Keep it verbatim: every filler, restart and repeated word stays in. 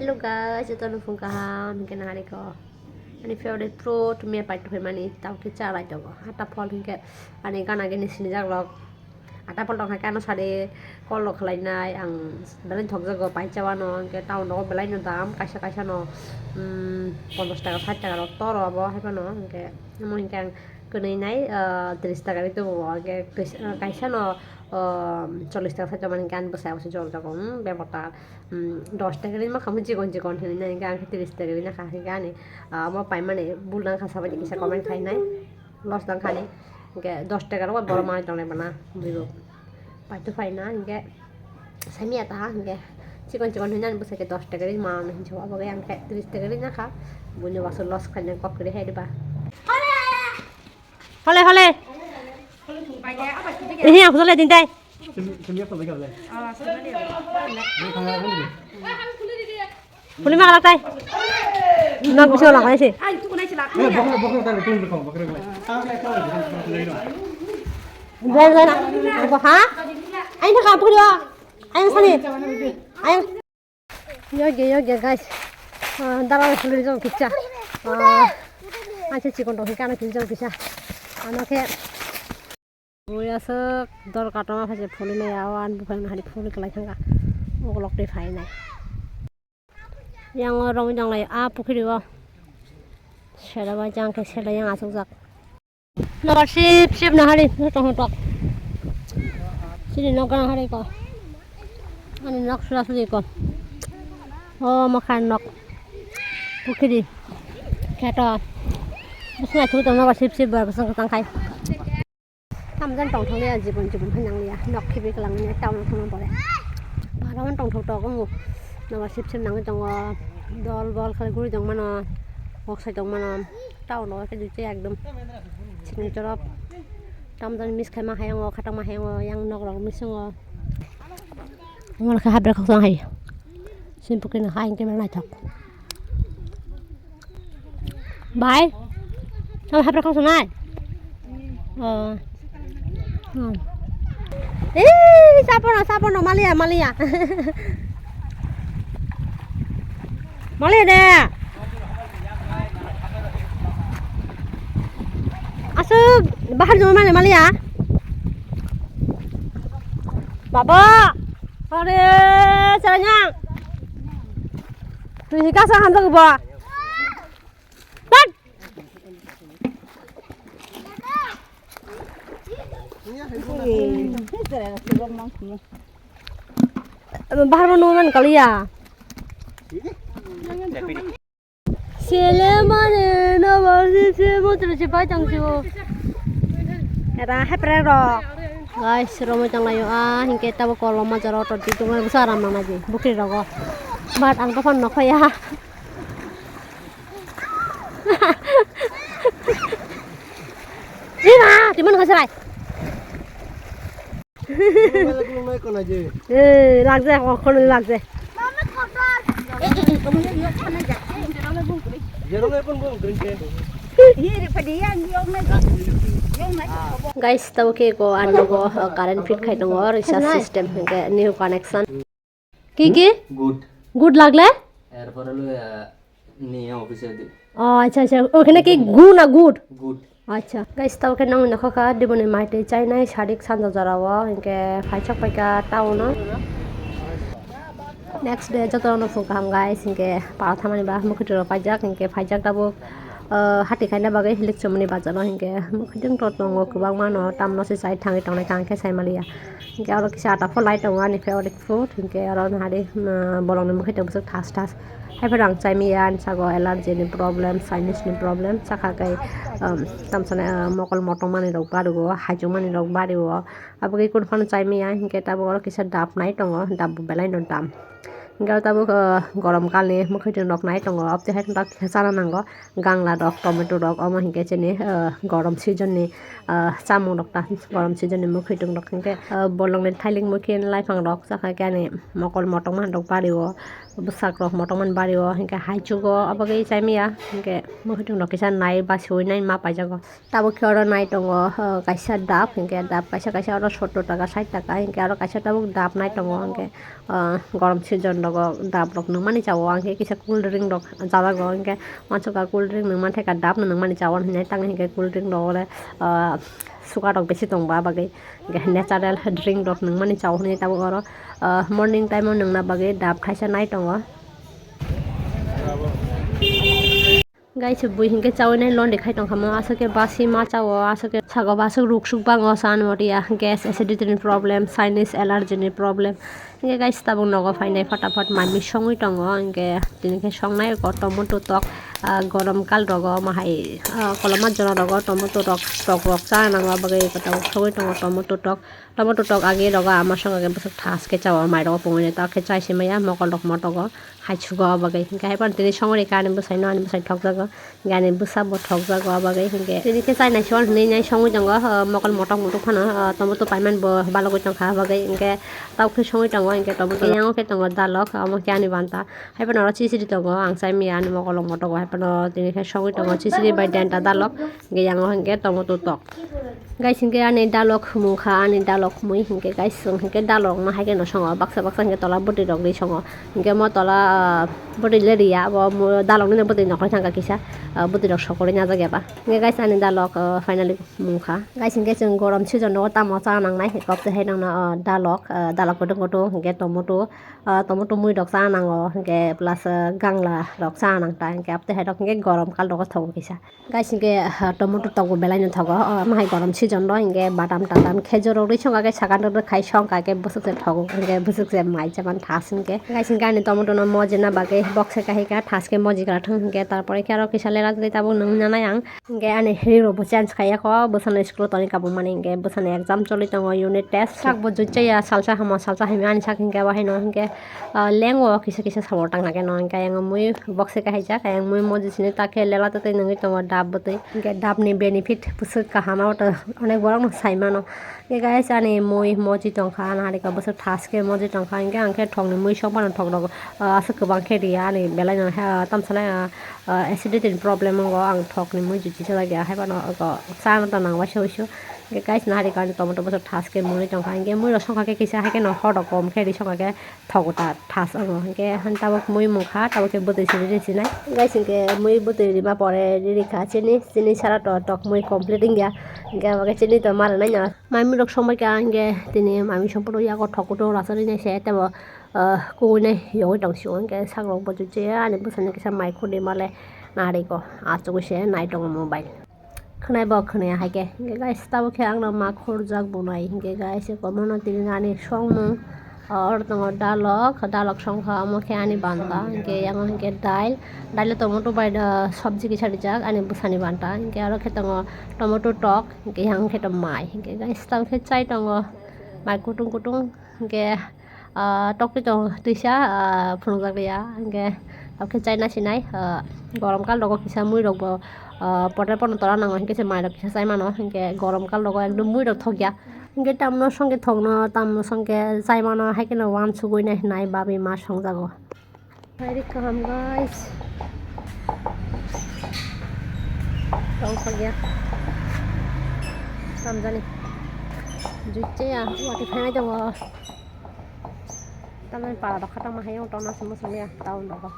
Hello guys, jotono phung kaham, hingke nahari ko. Ani favorite fruit, me pai tukhoi mani, tao khe cha lai tongo. Ata phol hingke ani gana gini sinijak rok. Ata phol tong khe ano sari kol rok khlai nai, ang belai thok jago pai cha wano, hingke town rogo belai no dam, kaisa kaisa no, um, ponchash taka, sait taka rok toro abo hai phano, hingke amo hingke ang kwnwi nai, ah, tris taka ri tubuo, hingke kais-, ah, kaisa no, ah, chollish taka sait mani hingke ani bwsai abo se jor jago, um, bebota. Hmm, dos taka ri ma khamwi chikon chikon hinwi nai, hingke ang khe tris taka ri nakha, hingke ani, ah, omo paimani bul nangkha sabaidi kisa comment khainai, loss nangkha ni, hingke dos taka rok bai borok manwi tongnai bana, bwrwi bo paito phaina, hingke saimya ta, hingke chikon chikon hinwi ani bwsai khe dos taka ri ma hinwi sa, obo khe ang khe tris taka ri nakha, buino baso loss khainai kok kwrwi hai riba. Hole, hole. Ehe, ang hole din dai. Hole ma kalak dai. Nok bisingo lak nai se. Dai, dai, dai. Bo ha? Ain thaka pukri o. Ain sani. Ain. Yoge, yoge, guys. Ah, dara hului jong kisa. Ah, acha chikon dong kisa, ano kisa jong kisa. Ano khe. Ui aswk dor katoma phaise phulwi maya o, ani buphang nahari phulwi kwlai thangkha. Ukolok twi phainai. Yang o romwi tonglaio, a pukhiri o. Sela bai jang khe sela yang achukjak. Nobar sip sip nahari, hotok hotok. Chini nok nahari ko. Ani nok sura suri ko. O mokhan nok. Pukhiri. Kheto. Bisna thu tong nobar sip sip bar bwswng kwtang khai. Tamjan tongthok ya jibon jibon hai nang ya. Nok khibi kwlang ya town thang bore. Baro tongthok tok wngo. Nobar sip sip nangwi tongo. Dol bol khlai guri tong mano. Kok sai tong mano. Town o khe dui ekdom. Sini chorop. Tamjani miss khaima hayung o, khatangma hayung o, yang nok rok missing o. Wngkha habra khoksa hai. Sini pukri no hai hingke belai naithok. Bai. Tamo habra khoksa nai. Oh. Hmm. Eh, sapono, sapono, maliya, maliya. Maliya de. Aswk bahar joma mane maliya. Baba. Are, saranya. Twi hika sa hamjak ba. Pat. Bahar mo numan kaliya. Sele mane no ba si se mo tru si pai tang si o. Era hepre rok. Guys, romoi tang layo a, hingke tabo kolom ma jaro to ti tong busa ram nang naji bukri rogo. But ang to phone no khoya. Ima, timan khasrai. Eh, lagje, kok khon lagje. Guys, tabo ke ko ano ko, uh, current fit khai tongo, recharge system, hingke new connection. কি কি? Good. Good লাগলে? এরপরে হলো, আহ, নিয়ে অফিসে দি-, ও আচ্ছা, আচ্ছা, ওখানে কি গু না গুড? গুড। আচ্ছা। Guys, tabo khe nongni nokha kha, diboni mai twi chainai sarik sanja jora o, hinkhe phaisok paikha town o. Next day jotono phung kaham guys, hinkhe para thamani ba mwkhwtwi rok paijak, hinkhe phaijak tabuk, ah, hati khaina bagwi hilik chumani bazar o, hinkhe mwkhwtwng to tongo kwbangma no, tamno se chai thangwi tongnai kaham khe sai maliya. Hinkhe oro kisa ata pholai tongo ani favorite food, hinkhe oro nahari, um, bolongni mwkhwtwng bwswk thas thas. Haiphano ang chai maya, ani sago allergy ni problem, sinus ni problem, sakha khe, um, tamsani, uh, mokol motong manwi rok bari o, haichuk manwi rok bari o. Abo khe kunu phano chai maya, hinkhe tabuk oro kisa dap nai tongo, dap bo belai no dam. Hinkhe tabuk, uh, gorom kalni mwkhwtwng rok nai tongo, obotwi hai chana nango. Gangla rok, tomato rok, omo hinkhe chini, ah, gorom season ni, ah, chamung rok ta, gorom season ni mwkhwtwng rok hinkhe, ah, bolong ni thailik mukhin laiphang rok chakha khe ani mokol motong ma rok bari o, Bwsak rok motom mani bari o, hinkhe haichugo, abagwi chaimaya, hinkhe mwkhwtwng rok kisa nai basiwi nai ma paijago. Tabuk khe oro nai tongo, uh, kaisa dap, hinkhe dap kaisa kaisa oro sottor taka, sait taka, hinkhe aro kaisa tabuk dap nai tongo, hinkhe, uh, gorom season rogo dap rok nungmani chao, hinkhe kisa cool drink rok chajago, hinkhe wansukha cool drink nungmani thangkha dap no nungmani chao hinwi tang hinkhe cool drink rok ore, uh, sugar rok bisi tongba bagwi, hinkhe natural drink rok nungmani chao hinwi tabuk oro, uh, morning time o nungna bagwi dap thaisa nai tongo. Guys, bui hinkhe chawi nai londe khai tongkha mo, aswk khe basi ma chao, aswk khe sago ba aswk ruk suk bango, sa nw ria, gas acidity ni problem, sinus allergy ni problem. Hinkhe guys, tabuk nogo phainai phataphat mai mui songwi tongo, hinkhe tini khe songnai o tomato tok, ah, gorom kal rogo, omo hai, ah, koloma jora rogo tomato rok, tok rok cha nango, bagwi tabuk songwi tongo tomato tok. Tomato tok agi rogo ama song age bwswk thas khe chao, mai rogo pungwi nai tak khe chai se maya mokol rok motogo. Hai sugo o bagwi hinkhe hai phano tini songwi rikha ani bwsai no, ani bwsai thokjago, hinkhe ani bwsa bo thokjago o bagwi hinkhe tini khe chai nai se hwnwi nai songwi tongo, o mokol motok motok phano, o tomato paiman bo balogwi tongkha o bagwi hinkhe tabuk khe songwi tongo hinkhe tomato yango khe tongo dalok omo khe ani banta hai phano oro chichiri tongo ang chai maya ani mokol motogo hai phano tini khe songwi tongo chichiri bai denta dalok hinkhe yango hinkhe tomato tok. Guys, hinkhe ani dalok mungkha, ani dalok mui hinkhe guys, chwng hinkhe dalok no haikhe no songo, baksa baksa hinkhe tola bwtwi rok ri songo, hinkhe mo tola, ah, bwtwi le riya, abo mo dalok nini bwtwi nokhorwi thangkha kisa, ah, bwtwi rok sokorwi najak eba. Hinkhe guys, ani dalok, ah, finally mungkha. Guys, hinkhe chwng gorom season o tamo cha nangnai, hinkhe obtwi hai nangno, ah, dalok, ah, dalok kutung kutung, hinkhe tomato, ah, tomato mui rok cha nango, hinkhe plus, ah, gangla rok cha nang ta, hinkhe obtwi hai rok hinkhe gorom kal rogo thogo kisa. Guys, hinkhe, ah, tomato tok bo belai no thogo. O, omo hai gorom season rw hinkhe badam tadam khejur rok ri songkha khe sakang rw khai songkha khe bwswk se thogo hinkhe bwswk se mai se man thas hinkhe. Guys, hinkhe ani tomato no mojina bagwi box se kahika thas khe moji gra thang hinkhe, tarpore khe aro kisa lera twi tabuk nung nanai ang. Hinkhe ani ri rok bo change khaiya kho, bwsano school o toni kabung mani hinkhe bwsani exam choli tongo, unit test. Sak bo juichaya salsa hamo salsa hamya ani sak hinkhe bo haino hinkhe. Ah, lengo kisa kisa samung tang nai khe no, hinkhe ayang mui box se kahaijak, ayang mui moji sini ta khe lela tei nungwi tongo dap bwtwi. Hinkhe dap ni benefit bwswk kaham, abo to onek borok no sai mano. Hinkhe guys, ani mui moji tongkha, nahari ka bwswk thas khe moji tongkha, hinkhe ang khe thok ni mui song phano thok rok, ah, aswk kwbang khe riya ani belai no, ah, tamsa nai, ah, ah, acidity ni problem wngo, ang thok ni mui juti sa laiya, hai phano cha no ta nang waisa waisa. Hinkhe guys, nahari ka ani tomato bwswk thas khe mui tongkha, hinkhe mui rok songkha khe kisa hai khe no hor rok kom khe ri songkha khe. Thogo ta thas wngo, hinkhe han tabuk mui mungkha, tabuk khe bwtwi siri ri sinai. Guys, hinkhe mui bwtwi rima pore ri rikha chini, chini sara to tok mui complete wngya. Hinkhe abo khe chini to mara nai no. Mai mui rok songbai kha hinkhe tini mai mui songphuru yago thok kutung rasa rinai se tebo, ah, kuinai yogwi tong sio hinkhe sak rok bo juche ani bwsani kisa mai khudi male nari ko achugwi se nai tongo mobile. Khwnai bo khwnaya hai khe. Hinkhe guys, tabuk khe ang no ma khorjak bo nai. Hinkhe guys, eko mono tini ani songmung, ah, oro tongo dalok, dalok songkha, omo khe ani banta. Hinkhe yang hinkhe dail, dailo tomato bai, ah, sabji kisa rijak ani bwsani banta. Hinkhe aro khe tongo tomato tok, hinkhe yang khe to mai. Hinkhe guys, tabuk khe chai tongo mai kutung kutung. Hinkhe, ah, tokti tong twisa, ah, phunukjak liya, hinkhe tabukhe chaina sinai, ah, gorom kal rogo kisa mui rokbo, ah, pote pono tora nango, hinkhe se mai rok kisa chai mano, hinkhe gorom kal rogo ekdom mui rok thokya, hinkhe tamno songkhe thokno, tamno songkhe chai mano, hai kheno wansugwi nai hinai babi ma songjago. Hai ri kaham, guys. Tong khagya. Tamjani. Juiche ya, wati phainai tongo. Tamani para rok khatang ma hayung tong nasi muchung ya, town rogo.